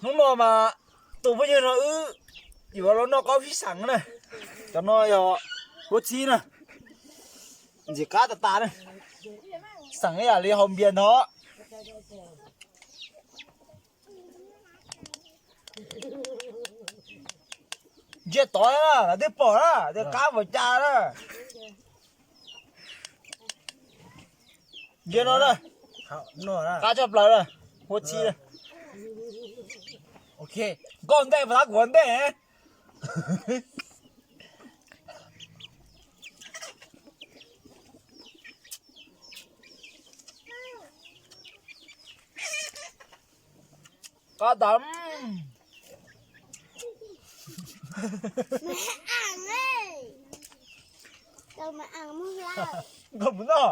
Hnub no mas tus phooj ywg no wb yuav los noj qaub sib xeem na. Cov no yog huab txhib na, ntxim qab tas tas na, xeem ib yam li haus npias ntawd. Ntsia tod na, lawv twb pom na, tias qab npaum cas na. Ntsia no na, qab tshaj plaws na, huab txhib na. Nkauj ntej puas tab kuv ua ntej. Qab tas. Nkauj mus noj.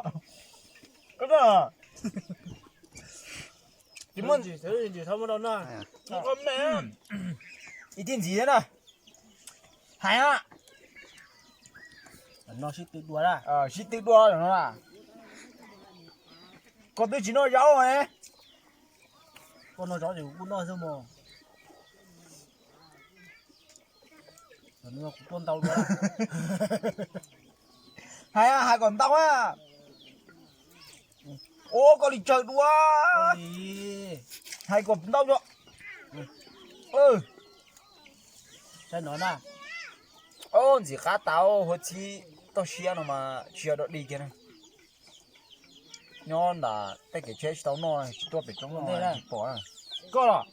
Koj noj. Ib tib ntxiv thiab na. Hais na. Sib tw dua, sib tw dua no. Koj twb tsis noj zaub ne. Koj noj zaub ces kuv kuj noj xwb mog. Kuv tuaj ntau dua. Hais, hais kom ntau na. Ua koj li tsawg dua. Hais kom ntau os. Saib no na. Ntxim qab tas, huab txhib toj siab no mas tsis yog dog dig kiag na. Nyob ntawm tej kev tsheb tsis tau noj, tsis tuaj pem roob no tsis pom na. Koj los?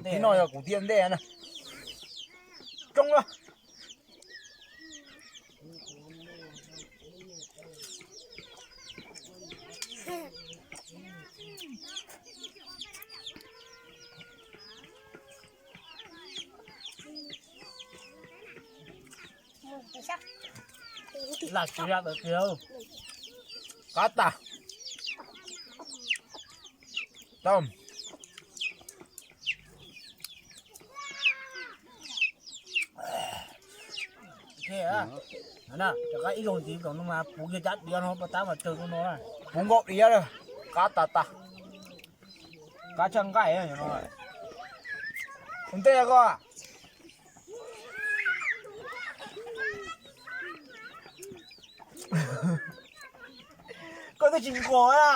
Tib no yog kuv tiaj ntej na. Roob na. Lam tsis ya tawm kiag. Qab tas. Tau. Rov qab ib zaug ntxiv no mas puv kiag cab diav no, paj tab mas tsawg no. Puv nkaus diav lawm, qab tas tas. Qab tshaj nqaij no. Ua ntej koj. Koj twb tsis nquag na.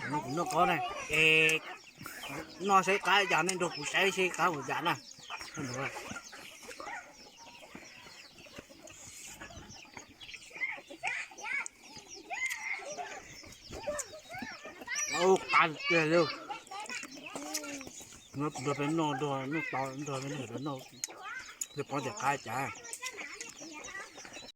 Kuv noj qab ne, es noj saib qab cas, nej nrog kuv saib seb qab ua cas na. Qab tiag li. Nrog peb noj, nrog noj tau, nrog peb noj, peb paub tias qab cas.